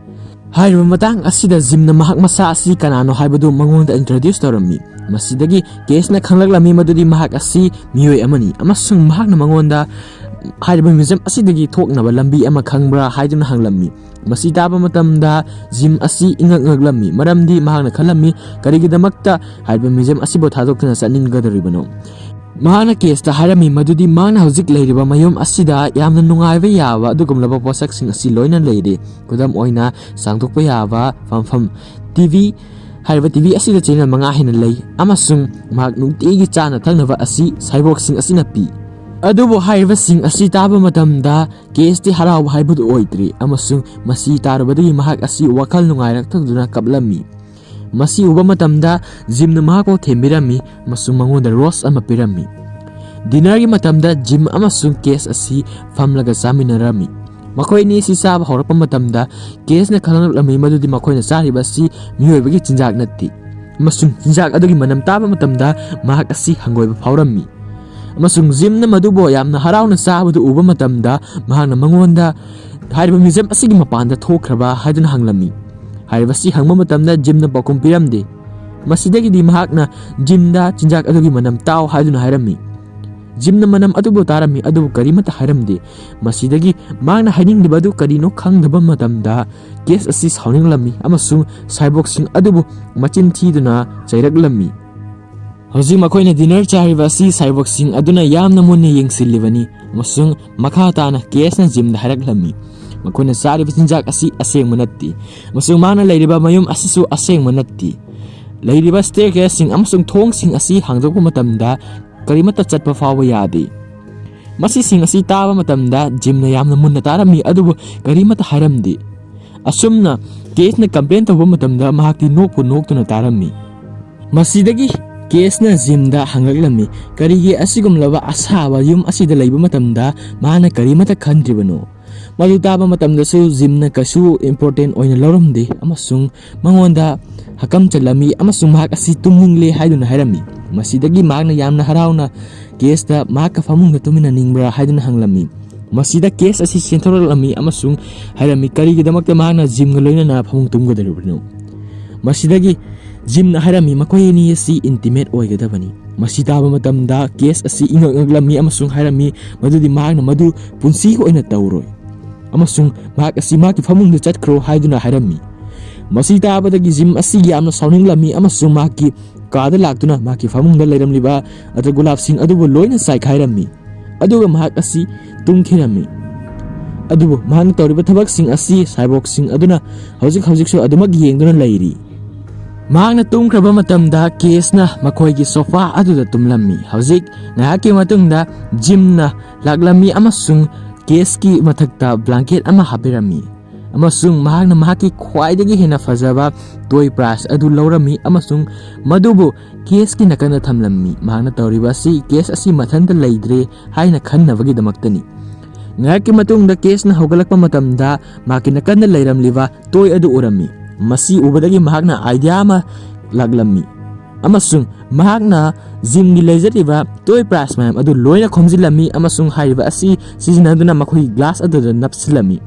ꯍꯥꯏꯔꯤꯕ ꯃꯇꯥꯡ ꯑꯁꯤꯗ ꯖꯤꯝꯅ ꯃꯍꯥꯛ ꯃꯁꯥ ꯑꯁꯤ ꯀꯅꯥꯅꯣ ꯍꯥꯏꯕꯗꯨ ꯃꯉꯣꯟꯗ introduce ꯇꯧꯔꯝꯃꯤ꯫ ꯃꯁꯤꯗꯒꯤ ꯀꯦꯁꯅ ꯈꯪꯂꯛꯂꯝꯃꯤ ꯃꯗꯨꯗꯤ ꯃꯍꯥꯛ ꯑꯁꯤ ꯃꯤꯑꯣꯏ ꯑꯃꯅꯤ ꯑꯃꯁꯨꯡ ꯃꯍꯥꯛꯅ ꯃꯉꯣꯟꯗ ꯍꯥꯏꯔꯤꯕ museum ꯑꯁꯤꯗꯒꯤ ꯊꯣꯛꯅꯕ ꯂꯝꯕꯤ ꯑꯃ ꯈꯪꯕ꯭ꯔꯥ ꯍꯥꯏꯗꯨꯅ ꯍꯪꯂꯝꯃꯤ꯫ ꯃꯁꯤ ꯇꯥꯕ ꯃꯇꯝꯗ ꯖꯤꯝ ꯑꯁꯤ ꯏꯉꯛ ꯉꯛꯂꯝꯃꯤ, ꯃꯔꯝꯗꯤ ꯃꯍꯥꯛꯅ ꯈꯜꯂꯝꯃꯤ ꯀꯔꯤꯒꯤꯗꯃꯛꯇ ꯍꯥꯏꯔꯤꯕ museum ꯑꯁꯤꯕꯨ ꯊꯥꯗꯣꯛꯇꯨꯅ ꯆꯠꯅꯤꯡꯒꯗꯧꯔꯤꯕꯅꯣ꯫ ꯃꯍꯥꯛꯅ ꯀꯦꯁꯇ ꯍꯥꯏꯔꯝꯃꯤ ꯃꯗꯨꯗꯤ ꯃꯍꯥꯛꯅ ꯍꯧꯖꯤꯛ ꯂꯩꯔꯤꯕ ꯃꯌꯨꯝ ꯑꯁꯤꯗ ꯌꯥꯝꯅ ꯅꯨꯡꯉꯥꯏꯕ ꯌꯥꯕ ꯑꯗꯨꯒꯨꯝꯂꯕ ꯄꯣꯠꯁꯛꯁꯤꯡ ꯑꯁꯤ ꯂꯣꯏꯅ ꯂꯩꯔꯤ꯫ ꯈꯨꯗꯝ ꯑꯣꯏꯅ ꯆꯥꯝꯊꯣꯛꯄ ꯌꯥꯕ ꯐꯝꯐꯝ, ꯇꯤ ꯚꯤ, ꯍꯥꯏꯔꯤꯕ ꯇꯤ ꯚꯤ ꯑꯁꯤꯗ channel ꯃꯉꯥ ꯍꯦꯟꯅ ꯂꯩ ꯑꯃꯁꯨꯡ ꯃꯍꯥꯛ ꯅꯨꯡꯇꯤꯒꯤ ꯆꯥꯅ ꯊꯛꯅꯕ ꯑꯁꯤ ꯁꯥꯏꯕꯣꯔꯒꯁꯤꯡ ꯑꯁꯤꯅ ꯄꯤ꯫ ꯑꯗꯨꯕꯨ ꯍꯥꯏꯔꯤꯕꯁꯤꯡ ꯑꯁꯤ ꯇꯥꯕ ꯃꯇꯝꯗ ꯀꯦꯁꯇꯤ ꯍꯔꯥꯎꯕ ꯍꯥꯏꯕꯗꯨ ꯑꯣꯏꯗ꯭ꯔꯤ ꯑꯃꯁꯨꯡ ꯃꯁꯤ ꯇꯥꯔꯨꯕꯗꯒꯤ ꯃꯍꯥꯛ ꯑꯁꯤ ꯋꯥꯈꯜ ꯅꯨꯡꯉꯥꯏꯔꯛꯇꯗꯨꯅ ꯀꯞꯂꯝꯃꯤ꯫ ꯃꯁꯤ ꯎꯕ ꯃꯇꯝꯗ ꯖꯤꯝꯅ ꯃꯍꯥꯛꯄꯨ ꯊꯦꯝꯕꯤꯔꯝꯃꯤ ꯑꯃꯁꯨꯡ ꯃꯉꯣꯟꯗ ꯔꯣꯁ ꯑꯃ ꯄꯤꯔꯝꯃꯤ꯫ ꯗꯤꯅꯔꯒꯤ ꯃꯇꯝꯗ ꯖꯤꯝ ꯑꯃꯁꯨꯡ ꯀꯦꯁ ꯑꯁꯤ ꯐꯝꯂꯒ ꯆꯥꯃꯤꯟꯅꯔꯝꯃꯤ꯫ ꯃꯈꯣꯏ ꯑꯅꯤ ꯑꯁꯤ ꯆꯥꯕ ꯍꯧꯔꯛꯄ ꯃꯇꯝꯗ ꯀꯦꯁꯅ ꯈꯪꯂꯛꯂꯝꯃꯤ ꯃꯗꯨꯗꯤ ꯃꯈꯣꯏꯅ ꯆꯥꯔꯤꯕ ꯑꯁꯤ ꯃꯤꯑꯣꯏꯕꯒꯤ ꯆꯤꯟꯖꯥꯛ ꯅꯠꯇꯦ ꯑꯃꯁꯨꯡ ꯆꯤꯟꯖꯥꯛ ꯑꯗꯨꯒꯤ ꯃꯅꯝ ꯇꯥꯕ ꯃꯇꯝꯗ ꯃꯍꯥꯛ ꯑꯁꯤ ꯍꯪꯒꯣꯏꯕ ꯐꯥꯎꯔꯝꯃꯤ꯫ ꯑꯃꯁꯨꯡ ꯖꯤꯝꯅ ꯃꯗꯨꯕꯨ ꯌꯥꯝꯅ ꯍꯔꯥꯎꯅ ꯆꯥꯕꯗꯨ ꯎꯕ ꯃꯇꯝꯗ ꯃꯍꯥꯛꯅ ꯃꯉꯣꯟꯗ ꯍꯥꯏꯔꯤꯕ museum ꯑꯁꯤꯒꯤ ꯃꯄꯥꯟꯗ ꯊꯣꯛꯈ꯭ꯔꯕ ꯍꯥꯏꯗꯨꯅ ꯍꯪꯂꯝꯃꯤ꯫ ꯍꯥꯏꯔꯤꯕꯁꯤ ꯍꯪꯕ ꯃꯇꯝꯗ ꯖꯤꯝꯅ ꯄꯥꯎꯈꯨꯝ ꯄꯤꯔꯝꯗꯦ꯫ ꯃꯁꯤꯗꯒꯤꯗꯤ ꯃꯍꯥꯛꯅ ꯖꯤꯝꯗ ꯆꯤꯟꯖꯥꯛ ꯑꯗꯨꯒꯤ ꯃꯅꯝ ꯇꯥꯎ ꯍꯥꯏꯗꯨꯅ ꯍꯥꯏꯔꯝꯃꯤ꯫ ꯖꯤꯝꯅ ꯃꯅꯝ ꯑꯗꯨꯕꯨ ꯇꯥꯔꯝꯃꯤ, ꯑꯗꯨꯕꯨ ꯀꯔꯤꯃꯠꯇ ꯍꯥꯏꯔꯝꯗꯦ꯫ ꯃꯁꯤꯗꯒꯤ ꯃꯍꯥꯛꯅ ꯍꯥꯏꯅꯤꯡꯂꯤꯕ ꯑꯗꯨ ꯀꯔꯤꯅꯣ ꯈꯪꯗꯕ ꯃꯇꯝꯗ ꯀꯦꯁ ꯑꯁꯤ ꯁꯥꯎꯅꯤꯡꯂꯝꯃꯤ ꯑꯃꯁꯨꯡ ꯁꯥꯏꯕꯣꯔꯒꯁꯤꯡ ꯑꯗꯨꯕꯨ ꯃꯆꯤꯟ ꯊꯤꯗꯨꯅ ꯆꯩꯔꯛꯂꯝꯃꯤ꯫ ꯍꯧꯖꯤꯛ ꯃꯈꯣꯏꯅ ꯗꯤꯅꯔ ꯆꯥꯔꯤꯕ ꯑꯁꯤ ꯁꯥꯏꯕꯣꯔꯒꯁꯤꯡ ꯑꯗꯨꯅ ꯌꯥꯝꯅ ꯃꯨꯟꯅ ꯌꯦꯡꯁꯤꯜꯂꯤꯕꯅꯤ ꯑꯃꯁꯨꯡ ꯃꯈꯥ ꯇꯥꯅ ꯀꯦꯁꯅ ꯖꯤꯝꯗ ꯍꯥꯏꯔꯛꯂꯝꯃꯤ, ꯃꯈꯣꯏꯅ ꯆꯥꯔꯤꯕ ꯆꯤꯟꯖꯥꯛ ꯑꯁꯤ ꯑꯁꯦꯡꯕ ꯅꯠꯇꯦ ꯑꯃꯁꯨꯡ ꯃꯥꯅ ꯂꯩꯔꯤꯕ ꯃꯌꯨꯝ ꯑꯁꯤꯁꯨ ꯑꯁꯦꯡꯕ ꯅꯠꯇꯦ꯫ ꯂꯩꯔꯤꯕ staircaseꯁꯤꯡ ꯑꯃꯁꯨꯡ ꯊꯣꯡꯁꯤꯡ ꯑꯁꯤ ꯍꯥꯡꯗꯣꯛꯄ ꯃꯇꯝꯗ ꯀꯔꯤꯃꯠꯇ ꯆꯠꯄ ꯐꯥꯎꯕ ꯌꯥꯗꯦ꯫ ꯃꯁꯤꯁꯤꯡ ꯑꯁꯤ ꯇꯥꯕ ꯃꯇꯝꯗ ꯖꯤꯝꯅ ꯌꯥꯝꯅ ꯃꯨꯟꯅ ꯇꯥꯔꯝꯃꯤ, ꯑꯗꯨꯕꯨ ꯀꯔꯤꯃꯠꯇ ꯍꯥꯏꯔꯝꯗꯦ꯫ ꯑꯁꯨꯝꯅ ꯀꯦꯁꯅ complain ꯇꯧꯕ ꯃꯇꯝꯗ ꯃꯍꯥꯛꯇꯤ ꯅꯣꯛꯄꯨ ꯅꯣꯛꯇꯨꯅ ꯇꯥꯔꯝꯃꯤ꯫ ꯃꯁꯤꯗꯒꯤ ꯀꯦꯁꯅ ꯖꯤꯝꯗ ꯍꯪꯂꯛꯂꯝꯃꯤ, ꯀꯔꯤꯒꯤ ꯑꯁꯤꯒꯨꯝꯂꯕ ꯑꯁꯥꯕ ꯌꯨꯝ ꯑꯁꯤꯗ ꯂꯩꯕ ꯃꯇꯝꯗ ꯃꯍꯥꯛꯅ ꯀꯔꯤꯃꯠꯇ ꯈꯟꯗ꯭ꯔꯤꯕꯅꯣ? ꯃꯗꯨ ꯇꯥꯕ ꯃꯇꯝꯗꯁꯨ ꯖꯤꯝꯅ ꯀꯩꯁꯨ important ꯑꯣꯏꯅ ꯂꯧꯔꯝꯗꯦ ꯑꯃꯁꯨꯡ ꯃꯉꯣꯟꯗ ꯍꯀꯝ ꯆꯜꯂꯝꯃꯤ ꯑꯃꯁꯨꯡ ꯃꯍꯥꯛ ꯑꯁꯤ ꯇꯨꯝꯅꯤꯡꯂꯦ ꯍꯥꯏꯗꯨꯅ ꯍꯥꯏꯔꯝꯃꯤ꯫ ꯃꯁꯤꯗꯒꯤ ꯃꯍꯥꯛꯅ ꯌꯥꯝꯅ ꯍꯔꯥꯎꯅ ꯀꯦꯁꯇ ꯃꯍꯥꯛꯀ ꯐꯃꯨꯡꯗ ꯇꯨꯝꯃꯤꯟꯅꯅꯤꯡꯕ꯭ꯔꯥ ꯍꯥꯏꯗꯨꯅ ꯍꯪꯂꯝꯃꯤ꯫ ꯃꯁꯤꯗ ꯀꯦꯁ ꯑꯁꯤ ꯆꯦꯟꯊꯣꯔꯛꯂꯝꯃꯤ ꯑꯃꯁꯨꯡ ꯍꯥꯏꯔꯝꯃꯤ ꯀꯔꯤꯒꯤꯗꯃꯛꯇ ꯃꯍꯥꯛꯅ ꯖꯤꯝꯒ ꯂꯣꯏꯅꯅ ꯐꯃꯨꯡ ꯇꯨꯝꯒꯗꯧꯔꯤꯕꯅꯣ꯫ ꯃꯁꯤꯗꯒꯤ ꯖꯤꯝꯅ ꯍꯥꯏꯔꯝꯃꯤ ꯃꯈꯣꯏ ꯑꯅꯤ ꯑꯁꯤ intimate ꯑꯣꯏꯒꯗꯕꯅꯤ꯫ ꯃꯁꯤ ꯇꯥꯕ ꯃꯇꯝꯗ ꯀꯦꯁ ꯑꯁꯤ ꯏꯉꯛ ꯉꯛꯂꯝꯃꯤ ꯑꯃꯁꯨꯡ ꯍꯥꯏꯔꯝꯃꯤ ꯃꯗꯨꯗꯤ ꯃꯍꯥꯛꯅ ꯃꯗꯨ ꯄꯨꯟꯁꯤꯒꯤ ꯑꯣꯏꯅ ꯇꯧꯔꯣꯏ ꯑꯃꯁꯨꯡ ꯃꯍꯥꯛ ꯑꯁꯤ ꯃꯍꯥꯛꯀꯤ ꯐꯃꯨꯡꯗ ꯆꯠꯈ꯭ꯔꯣ ꯍꯥꯏꯗꯨꯅ ꯍꯥꯏꯔꯝꯃꯤ꯫ ꯃꯁꯤ ꯇꯥꯕꯗꯒꯤ ꯖꯤꯝ ꯑꯁꯤ ꯌꯥꯝꯅ ꯁꯥꯎꯅꯤꯡꯂꯝꯃꯤ ꯑꯃꯁꯨꯡ ꯃꯍꯥꯛꯀꯤ ꯀꯥꯗ ꯂꯥꯛꯇꯨꯅ ꯃꯍꯥꯛꯀꯤ ꯐꯃꯨꯡꯗ ꯂꯩꯔꯝꯂꯤꯕ ꯑꯇꯔ ꯒꯨꯂꯥꯞꯁꯤꯡ ꯑꯗꯨꯕꯨ ꯂꯣꯏꯅ ꯆꯥꯏꯈꯥꯏꯔꯝꯃꯤ꯫ ꯑꯗꯨꯒ ꯃꯍꯥꯛ ꯑꯁꯤ ꯇꯨꯝꯈꯤꯔꯝꯃꯤ꯫ ꯑꯗꯨꯕꯨ ꯃꯍꯥꯛꯅ ꯇꯧꯔꯤꯕ ꯊꯕꯛꯁꯤꯡ ꯑꯁꯤ ꯁꯥꯏꯕꯣꯔꯒꯁꯤꯡ ꯑꯗꯨꯅ ꯍꯧꯖꯤꯛ ꯍꯧꯖꯤꯛꯁꯨ ꯑꯗꯨꯃꯛ ꯌꯦꯡꯗꯨꯅ ꯂꯩꯔꯤ꯫ ꯃꯍꯥꯛꯅ ꯇꯨꯝꯈ꯭ꯔꯕ ꯃꯇꯝꯗ ꯀꯦꯁꯅ ꯃꯈꯣꯏꯒꯤ ꯁꯣꯐꯥ ꯑꯗꯨꯗ ꯇꯨꯝꯂꯝꯃꯤ꯫ ꯍꯧꯖꯤꯛ ꯉꯥꯏꯍꯥꯛꯀꯤ ꯃꯇꯨꯡꯗ ꯖꯤꯝꯅ ꯂꯥꯛꯂꯝꯃꯤ ꯑꯃꯁꯨꯡ ꯀꯦꯁꯀꯤ ꯃꯊꯛꯇ ꯕ꯭ꯂꯥꯡꯀꯦꯠ ꯑꯃ ꯍꯥꯞꯄꯤꯔꯝꯃꯤ ꯑꯃꯁꯨꯡ ꯃꯍꯥꯛꯅ ꯃꯍꯥꯛꯀꯤ ꯈ꯭ꯋꯥꯏꯗꯒꯤ ꯍꯦꯟꯅ ꯐꯖꯕ ꯇꯣꯏ ꯄ꯭ꯔꯥꯏꯖ ꯑꯗꯨ ꯂꯧꯔꯝꯃꯤ ꯑꯃꯁꯨꯡ ꯃꯗꯨꯕꯨ ꯀꯦꯁꯀꯤ ꯅꯥꯀꯟꯗ ꯊꯝꯂꯝꯃꯤ꯫ ꯃꯍꯥꯛꯅ ꯇꯧꯔꯤꯕ ꯑꯁꯤ ꯀꯦꯁ ꯑꯁꯤ ꯃꯊꯟꯇ ꯂꯩꯗ꯭ꯔꯦ ꯍꯥꯏꯅ ꯈꯟꯅꯕꯒꯤꯗꯃꯛꯇꯅꯤ꯫ ꯉꯥꯏꯍꯥꯛꯀꯤ ꯃꯇꯨꯡꯗ ꯀꯦꯁꯅ ꯍꯧꯒꯠꯂꯛꯄ ꯃꯇꯝꯗ ꯃꯍꯥꯛꯀꯤ ꯅꯥꯀꯟꯗ ꯂꯩꯔꯝꯂꯤꯕ ꯇꯣꯏ ꯑꯗꯨ ꯎꯔꯝꯃꯤ꯫ ꯃꯁꯤ ꯎꯕꯗꯒꯤ ꯃꯍꯥꯛꯅ ꯑꯥꯏꯗꯤꯌꯥ ꯑꯃ ꯂꯥꯛꯂꯝꯃꯤ ꯑꯃꯁꯨꯡ ꯃꯍꯥꯛꯅ ꯖꯤꯝꯒꯤ ꯂꯩꯖꯔꯤꯕ ꯇꯣꯏ ꯄ꯭ꯔꯥꯏꯖ ꯃꯌꯥꯝ ꯑꯗꯨ ꯂꯣꯏꯅ ꯈꯣꯝꯖꯤꯜꯂꯝꯃꯤ ꯑꯃꯁꯨꯡ ꯍꯥꯏꯔꯤꯕ ꯑꯁꯤ ꯁꯤꯖꯤꯟꯅꯗꯨꯅ ꯃꯈꯣꯏꯒꯤ ꯒ꯭ꯂꯥꯁ ꯑꯗꯨꯗ ꯅꯞꯁꯤꯜꯂꯝꯃꯤ꯫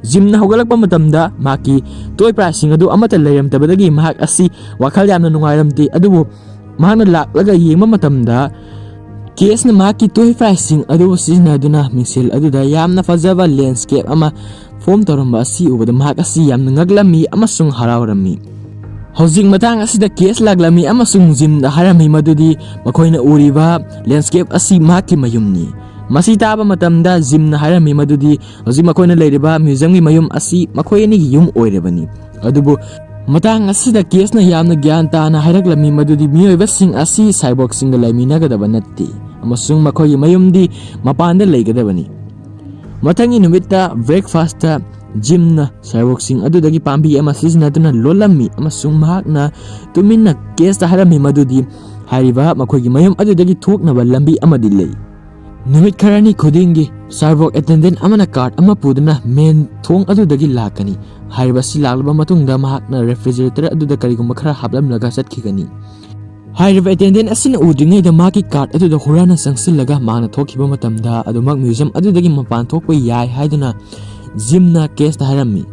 ꯖꯤꯝꯅ ꯍꯧꯒꯠꯂꯛꯄ ꯃꯇꯝꯗ ꯃꯍꯥꯛꯀꯤ ꯇꯣꯏ ꯄ꯭ꯔꯥꯏꯖꯁꯤꯡ ꯑꯗꯨ ꯑꯃꯠꯇ ꯂꯩꯔꯝꯗꯕꯗꯒꯤ ꯃꯍꯥꯛ ꯑꯁꯤ ꯋꯥꯈꯜ ꯌꯥꯝꯅ ꯅꯨꯡꯉꯥꯏꯔꯝꯗꯦ꯫ ꯑꯗꯨꯕꯨ ꯃꯍꯥꯛꯅ ꯂꯥꯛꯂꯒ ꯌꯦꯡꯕ ꯃꯇꯝꯗ ꯀꯦꯁꯅ ꯃꯍꯥꯛꯀꯤ ꯇꯣꯏ ꯄ꯭ꯔꯥꯏꯖꯁꯤꯡ ꯑꯗꯨ ꯁꯤꯖꯤꯟꯅꯗꯨꯅ ꯃꯤꯡꯁꯦꯜ ꯑꯗꯨꯗ ꯌꯥꯝꯅ ꯐꯖꯕ ꯂꯦꯟꯁꯀꯦꯞ ꯑꯃ ꯐꯣꯝ ꯇꯧꯔꯝꯕ ꯑꯁꯤ ꯎꯕꯗ ꯃꯍꯥꯛ ꯑꯁꯤ ꯌꯥꯝꯅ ꯉꯛꯂꯝꯃꯤ ꯑꯃꯁꯨꯡ ꯍꯔꯥꯎꯔꯝꯃꯤ꯫ ꯍꯧꯖꯤꯛ ꯃꯇꯥꯡ ꯑꯁꯤꯗ ꯀꯦꯁ ꯂꯥꯛꯂꯝꯃꯤ ꯑꯃꯁꯨꯡ ꯖꯤꯝꯗ ꯍꯥꯏꯔꯝꯃꯤ ꯃꯗꯨꯗꯤ ꯃꯈꯣꯏꯅ ꯎꯔꯤꯕ ꯂꯦꯟꯁꯀꯦꯞ ꯑꯁꯤ ꯃꯍꯥꯛꯀꯤ ꯃꯌꯨꯝꯅꯤ꯫ ꯃꯁꯤ ꯇꯥꯕ ꯃꯇꯝꯗ ꯖꯤꯝꯅ ꯍꯥꯏꯔꯝꯃꯤ ꯃꯗꯨꯗꯤ ꯍꯧꯖꯤꯛ ꯃꯈꯣꯏꯅ ꯂꯩꯔꯤꯕ ꯃ꯭ꯌꯨꯖꯤꯌꯝꯒꯤ ꯃꯌꯨꯝ ꯑꯁꯤ ꯃꯈꯣꯏ ꯑꯅꯤꯒꯤ ꯌꯨꯝ ꯑꯣꯏꯔꯕꯅꯤ꯫ ꯑꯗꯨꯕꯨ ꯃꯇꯥꯡ ꯑꯁꯤꯗ ꯀꯦꯁꯅ ꯌꯥꯝꯅ ꯒ꯭ꯌꯥꯟ ꯇꯥꯅ ꯍꯥꯏꯔꯛꯂꯝꯃꯤ ꯃꯗꯨꯗꯤ ꯃꯤꯑꯣꯏꯕꯁꯤꯡ ꯑꯁꯤ ꯁꯥꯏꯕꯣꯔꯒꯁꯤꯡꯒ ꯂꯩꯃꯤꯟꯅꯒꯗꯕ ꯅꯠꯇꯦ ꯑꯃꯁꯨꯡ ꯃꯈꯣꯏꯒꯤ ꯃꯌꯨꯝꯗꯤ ꯃꯄꯥꯟꯗ ꯂꯩꯒꯗꯕꯅꯤ꯫ ꯃꯊꯪꯒꯤ ꯅꯨꯃꯤꯠꯇ ꯕ꯭ꯔꯦꯛꯐꯥꯁꯇ ꯖꯤꯝꯅ ꯁꯥꯏꯕꯣꯔꯒꯁꯤꯡ ꯑꯗꯨꯗꯒꯤ ꯄꯥꯝꯕꯤ ꯑꯃ ꯁꯤꯖꯤꯟꯅꯗꯨꯅ ꯂꯣꯜꯂꯝꯃꯤ ꯑꯃꯁꯨꯡ ꯃꯍꯥꯛꯅ ꯇꯨꯃꯤꯟꯅ ꯀꯦꯁꯇ ꯍꯥꯏꯔꯝꯃꯤ ꯃꯗꯨꯗꯤ ꯍꯥꯏꯔꯤꯕ ꯃꯈꯣꯏꯒꯤ ꯃꯌꯨꯝ ꯑꯗꯨꯗꯒꯤ ꯊꯣꯛꯅꯕ ꯂꯝꯕꯤ ꯑꯃꯗꯤ ꯂꯩ꯫ ꯅꯨꯃꯤꯠ ꯈꯔꯅꯤ ꯈꯨꯗꯤꯡꯒꯤ ꯁꯥꯏꯕꯣꯛ ꯑꯦꯇꯦꯟꯗꯦꯟ ꯑꯃꯅ ꯀꯥꯔꯠ ꯑꯃ ꯄꯨꯗꯨꯅ ꯃꯦꯟ ꯊꯣꯡ ꯑꯗꯨꯗꯒꯤ ꯂꯥꯛꯀꯅꯤ꯫ ꯍꯥꯏꯔꯤꯕ ꯑꯁꯤ ꯂꯥꯛꯂꯕ ꯃꯇꯨꯡꯗ ꯃꯍꯥꯛꯅ ꯔꯦꯐ꯭ꯔꯤꯖꯔꯦꯇꯔ ꯑꯗꯨꯗ ꯀꯔꯤꯒꯨꯝꯕ ꯈꯔ ꯍꯥꯞꯂꯝꯂꯒ ꯆꯠꯈꯤꯒꯅꯤ꯫ ꯍꯥꯏꯔꯤꯕ ꯑꯦꯇꯦꯟꯗꯦꯟ ꯑꯁꯤꯅ ꯎꯗ꯭ꯔꯤꯉꯩꯗ ꯃꯍꯥꯛꯀꯤ ꯀꯥꯔꯠ ꯑꯗꯨꯗ ꯍꯨꯔꯥꯟꯅ ꯆꯪꯁꯤꯜꯂꯒ ꯃꯍꯥꯛꯅ ꯊꯣꯛꯈꯤꯕ ꯃꯇꯝꯗ ꯑꯗꯨꯃꯛ ꯃ꯭ꯌꯨꯖꯤꯌꯝ ꯑꯗꯨꯗꯒꯤ ꯃꯄꯥꯟ ꯊꯣꯛꯄ ꯌꯥꯏ ꯍꯥꯏꯗꯨꯅ ꯖꯤꯝꯅ ꯀꯦꯁꯇ ꯍꯥꯏꯔꯝꯃꯤ꯫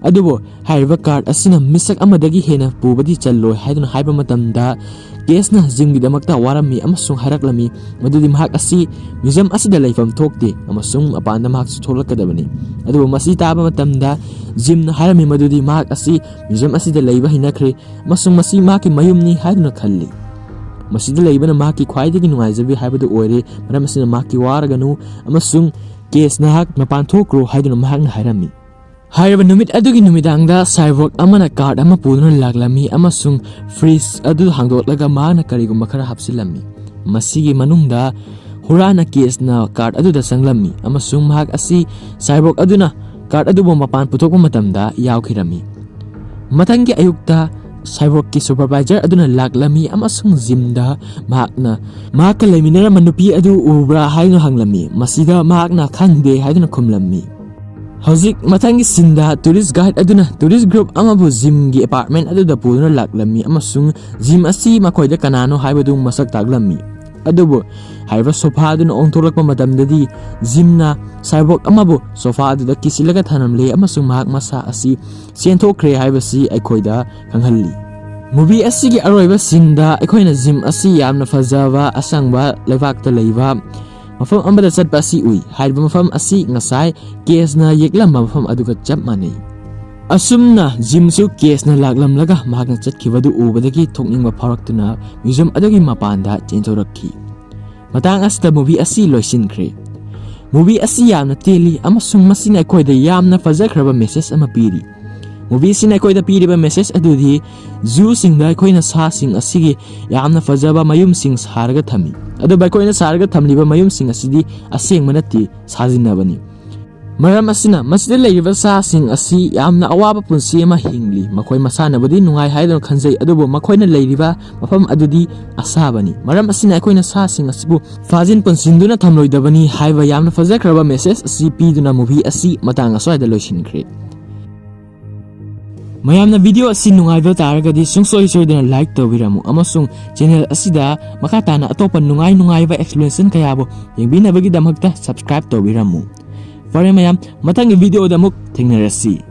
ꯑꯗꯨꯕꯨ ꯍꯥꯏꯔꯤꯕ ꯀꯥꯔꯠ ꯑꯁꯤꯅ ꯃꯤꯁꯛ ꯑꯃꯗꯒꯤ ꯍꯦꯟꯅ ꯄꯨꯕꯗꯤ ꯆꯜꯂꯣꯏ ꯍꯥꯏꯗꯨꯅ ꯍꯥꯏꯕ ꯃꯇꯝꯗ ꯀꯦꯁꯅ ꯖꯤꯝꯒꯤꯗꯃꯛꯇ ꯋꯥꯔꯝꯃꯤ ꯑꯃꯁꯨꯡ ꯍꯥꯏꯔꯛꯂꯝꯃꯤ ꯃꯗꯨꯗꯤ ꯃꯍꯥꯛ ꯑꯁꯤ ꯃ꯭ꯌꯨꯖꯤꯌꯝ ꯑꯁꯤꯗ ꯂꯩꯐꯝ ꯊꯣꯛꯇꯦ ꯑꯃꯁꯨꯡ ꯃꯄꯥꯟꯗ ꯃꯍꯥꯛꯁꯨ ꯊꯣꯛꯂꯛꯀꯗꯕꯅꯤ꯫ ꯑꯗꯨꯕꯨ ꯃꯁꯤ ꯇꯥꯕ ꯃꯇꯝꯗ ꯖꯤꯝꯅ ꯍꯥꯏꯔꯝꯃꯤ ꯃꯗꯨꯗꯤ ꯃꯍꯥꯛ ꯑꯁꯤ ꯃ꯭ꯌꯨꯖꯤꯌꯝ ꯑꯁꯤꯗ ꯂꯩꯕ ꯍꯩꯅꯈ꯭ꯔꯦ ꯑꯃꯁꯨꯡ ꯃꯁꯤ ꯃꯍꯥꯛꯀꯤ ꯃꯌꯨꯝꯅꯤ ꯍꯥꯏꯗꯨꯅ ꯈꯜꯂꯤ꯫ ꯃꯁꯤꯗ ꯂꯩꯕꯅ ꯃꯍꯥꯛꯀꯤ ꯈ꯭ꯋꯥꯏꯗꯒꯤ ꯅꯨꯡꯉꯥꯏꯖꯕꯤ ꯍꯥꯏꯕꯗꯨ ꯑꯣꯏꯔꯦ꯫ ꯃꯔꯝ ꯑꯁꯤꯅ ꯃꯍꯥꯛꯀꯤ ꯋꯥꯔꯒꯅꯨ ꯑꯃꯁꯨꯡ ꯀꯦꯁ ꯅꯍꯥꯛ ꯃꯄꯥꯟ ꯊꯣꯛꯈ꯭ꯔꯣ ꯍꯥꯏꯗꯨꯅ ꯃꯍꯥꯛꯅ ꯍꯥꯏꯔꯝꯃꯤ꯫ ꯍꯥꯏꯔꯤꯕ ꯅꯨꯃꯤꯠ ꯑꯗꯨꯒꯤ ꯅꯨꯃꯤꯗꯥꯡꯗ ꯁꯥꯏꯕꯣꯔꯒ ꯑꯃꯅ ꯀꯥꯔꯠ ꯑꯃ ꯄꯨꯗꯨꯅ ꯂꯥꯛꯂꯝꯃꯤ ꯑꯃꯁꯨꯡ ꯐ꯭ꯔꯤꯖ ꯑꯗꯨ ꯍꯥꯡꯗꯣꯛꯂꯒ ꯃꯍꯥꯛꯅ ꯀꯔꯤꯒꯨꯝꯕ ꯈꯔ ꯍꯥꯞꯆꯤꯜꯂꯝꯃꯤ꯫ ꯃꯁꯤꯒꯤ ꯃꯅꯨꯡꯗ ꯍꯨꯔꯥꯟꯅ ꯀꯦꯁꯅ ꯀꯥꯔꯠ ꯑꯗꯨꯗ ꯆꯪꯂꯝꯃꯤ ꯑꯃꯁꯨꯡ ꯃꯍꯥꯛ ꯑꯁꯤ ꯁꯥꯏꯕꯣꯔꯒ ꯑꯗꯨꯅ ꯀꯥꯔꯠ ꯑꯗꯨꯕꯨ ꯃꯄꯥꯟ ꯄꯨꯊꯣꯛꯄ ꯃꯇꯝꯗ ꯌꯥꯎꯈꯤꯔꯝꯃꯤ꯫ ꯃꯊꯪꯒꯤ ꯑꯌꯨꯛꯇ ꯁꯥꯏꯕꯣꯔꯒꯀꯤ ꯁꯨꯄꯔꯚꯥꯏꯖꯔ ꯑꯗꯨꯅ ꯂꯥꯛꯂꯝꯃꯤ ꯑꯃꯁꯨꯡ ꯖꯤꯝꯗ ꯃꯍꯥꯛꯅ ꯃꯍꯥꯛꯀ ꯂꯩꯃꯤꯟꯅꯔꯝꯕ ꯅꯨꯄꯤ ꯑꯗꯨ ꯎꯕ꯭ꯔꯥ ꯍꯥꯏꯗꯨꯅ ꯍꯪꯂꯝꯃꯤ꯫ ꯃꯁꯤꯗ ꯃꯍꯥꯛꯅ ꯈꯪꯗꯦ ꯍꯥꯏꯗꯨꯅ ꯈꯨꯝꯂꯝꯃꯤ꯫ ꯍꯧꯖꯤꯛ ꯃꯊꯪꯒꯤ ꯁꯤꯟꯗ ꯇꯨꯔꯤꯁ ꯒꯥꯏꯗ ꯑꯗꯨꯅ ꯇꯨꯔꯤꯁ ꯒ꯭ꯔꯨꯞ ꯑꯃꯕꯨ ꯖꯤꯝꯒꯤ ꯑꯦꯄꯥꯔꯠꯃꯦꯟ ꯑꯗꯨꯗ ꯄꯨꯗꯨꯅ ꯂꯥꯛꯂꯝꯃꯤ ꯑꯃꯁꯨꯡ ꯖꯤꯝ ꯑꯁꯤ ꯃꯈꯣꯏꯗ ꯀꯅꯥꯅꯣ ꯍꯥꯏꯕꯗꯨ ꯃꯁꯛ ꯇꯥꯛꯂꯝꯃꯤ꯫ ꯑꯗꯨꯕꯨ ꯍꯥꯏꯔꯤꯕ ꯁꯣꯐꯥ ꯑꯗꯨꯅ ꯑꯣꯟꯊꯣꯛꯂꯛꯄ ꯃꯇꯝꯗꯗꯤ ꯖꯤꯝꯅ ꯁꯥꯏꯕꯣꯔꯒ ꯑꯃꯕꯨ ꯁꯣꯐꯥ ꯑꯗꯨꯗ ꯀꯤꯁꯤꯜꯂꯒ ꯊꯝꯂꯝꯂꯦ ꯑꯃꯁꯨꯡ ꯃꯍꯥꯛ ꯃꯁꯥ ꯑꯁꯤ ꯆꯦꯟꯊꯣꯛꯈ꯭ꯔꯦ ꯍꯥꯏꯕꯁꯤ ꯑꯩꯈꯣꯏꯗ ꯈꯪꯍꯜꯂꯤ꯫ ꯃꯨꯚꯤ ꯑꯁꯤꯒꯤ ꯑꯔꯣꯏꯕ ꯁꯤꯟꯗ ꯑꯩꯈꯣꯏꯅ ꯖꯤꯝ ꯑꯁꯤ ꯌꯥꯝꯅ ꯐꯖꯕ ꯑꯁꯪꯕ ꯂꯩꯕꯥꯛꯇ ꯂꯩꯕ ꯃꯐꯝ ꯑꯃꯗ ꯆꯠꯄ ꯑꯁꯤ ꯎꯏ꯫ ꯍꯥꯏꯔꯤꯕ ꯃꯐꯝ ꯑꯁꯤ ꯉꯁꯥꯏ ꯀꯦꯁꯅ ꯌꯦꯛꯂꯝꯕ ꯃꯐꯝ ꯑꯗꯨꯒ ꯆꯞ ꯃꯥꯟꯅꯩ꯫ ꯑꯁꯨꯝꯅ ꯖꯤꯝꯁꯨ ꯀꯦꯁꯅ ꯂꯥꯛꯂꯝꯂꯒ ꯃꯍꯥꯛꯅ ꯆꯠꯈꯤꯕꯗꯨ ꯎꯕꯗꯒꯤ ꯊꯣꯛꯅꯤꯡꯕ ꯐꯥꯎꯔꯛꯇꯨꯅ ꯃ꯭ꯌꯨꯖꯤꯌꯝ ꯑꯗꯨꯒꯤ ꯃꯄꯥꯟꯗ ꯆꯦꯟꯊꯣꯔꯛꯈꯤ꯫ ꯃꯇꯥꯡ ꯑꯁꯤꯗ ꯃꯨꯚꯤ ꯑꯁꯤ ꯂꯣꯏꯁꯤꯟꯈ꯭ꯔꯦ꯫ ꯃꯨꯚꯤ ꯑꯁꯤ ꯌꯥꯝꯅ ꯇꯦꯜꯂꯤ ꯑꯃꯁꯨꯡ ꯃꯁꯤꯅ ꯑꯩꯈꯣꯏꯗ ꯌꯥꯝꯅ ꯐꯖꯈ꯭ꯔꯕ ꯃꯦꯁꯦꯖ ꯑꯃ ꯄꯤꯔꯤ꯫ ꯃꯨꯚꯤ ꯑꯁꯤꯅ ꯑꯩꯈꯣꯏꯗ ꯄꯤꯔꯤꯕ ꯃꯦꯁꯦꯖ ꯑꯗꯨꯗꯤ ꯖꯨꯁꯤꯡꯗ ꯑꯩꯈꯣꯏꯅ ꯁꯥꯁꯤꯡ ꯑꯁꯤꯒꯤ ꯌꯥꯝꯅ ꯐꯖꯕ ꯃꯌꯨꯝꯁꯤꯡ ꯁꯥꯔꯒ ꯊꯝꯃꯤ꯫ ꯑꯗꯨꯕꯨ ꯑꯩꯈꯣꯏꯅ ꯁꯥꯔꯒ ꯊꯝꯂꯤꯕ ꯃꯌꯨꯝꯁꯤꯡ ꯑꯁꯤꯗꯤ ꯑꯁꯦꯡꯕ ꯅꯠꯇꯦ, ꯁꯥꯖꯤꯟꯅꯕꯅꯤ꯫ ꯃꯔꯝ ꯑꯁꯤꯅ ꯃꯁꯤꯗ ꯂꯩꯔꯤꯕ ꯁꯥꯁꯤꯡ ꯑꯁꯤ ꯌꯥꯝꯅ ꯑꯋꯥꯕ ꯄꯨꯟꯁꯤ ꯑꯃ ꯍꯤꯡꯂꯤ꯫ ꯃꯈꯣꯏ ꯃꯁꯥꯅꯕꯨꯗꯤ ꯅꯨꯡꯉꯥꯏ ꯍꯥꯏꯗꯨꯅ ꯈꯟꯖꯩ, ꯑꯗꯨꯕꯨ ꯃꯈꯣꯏꯅ ꯂꯩꯔꯤꯕ ꯃꯐꯝ ꯑꯗꯨꯗꯤ ꯑꯁꯥꯕꯅꯤ꯫ ꯃꯔꯝ ꯑꯁꯤꯅ ꯑꯩꯈꯣꯏꯅ ꯁꯥꯁꯤꯡ ꯑꯁꯤꯕꯨ ꯐꯥꯖꯤꯟ ꯄꯨꯟꯁꯤꯟꯗꯨꯅ ꯊꯝꯂꯣꯏꯗꯕꯅꯤ ꯍꯥꯏꯕ ꯌꯥꯝꯅ ꯐꯖꯈ꯭ꯔꯕ ꯃꯦꯁꯦꯖ ꯑꯁꯤ ꯄꯤꯗꯨꯅ ꯃꯨꯚꯤ ꯑꯁꯤ ꯃꯇꯥꯡ ꯑꯁ꯭ꯋꯥꯏꯗ ꯂꯣꯏꯁꯤꯟꯈ꯭ꯔꯦ꯫ ꯃꯌꯥꯝꯅ ꯚꯤꯗꯤꯑꯣ ꯑꯁꯤ ꯅꯨꯡꯉꯥꯏꯕ ꯇꯥꯔꯒꯗꯤ ꯁꯨꯡꯁꯣꯏ ꯁꯣꯏꯗꯅ ꯂꯥꯏꯛ ꯇꯧꯕꯤꯔꯝꯃꯨ, ꯑꯃꯁꯨꯡ ꯆꯦꯅꯦꯜ ꯑꯁꯤꯗ ꯃꯈꯥ ꯇꯥꯅ ꯑꯇꯣꯞꯄ ꯅꯨꯡꯉꯥꯏ ꯅꯨꯡꯉꯥꯏꯕ ꯑꯦꯛꯁꯄ꯭ꯂꯦꯅꯦꯁꯟ ꯀꯌꯥꯕꯨ ꯌꯦꯡꯕꯤꯅꯕꯒꯤꯗꯃꯛꯇ ꯁꯕꯁꯀ꯭ꯔꯥꯏꯕ ꯇꯧꯕꯤꯔꯝꯃꯨ꯫ ꯐꯔꯦ ꯃꯌꯥꯝ, ꯃꯊꯪꯒꯤ ꯚꯤꯗꯤꯑꯣꯗ ꯑꯃꯨꯛ ꯊꯦꯡꯅꯔꯁꯤ꯫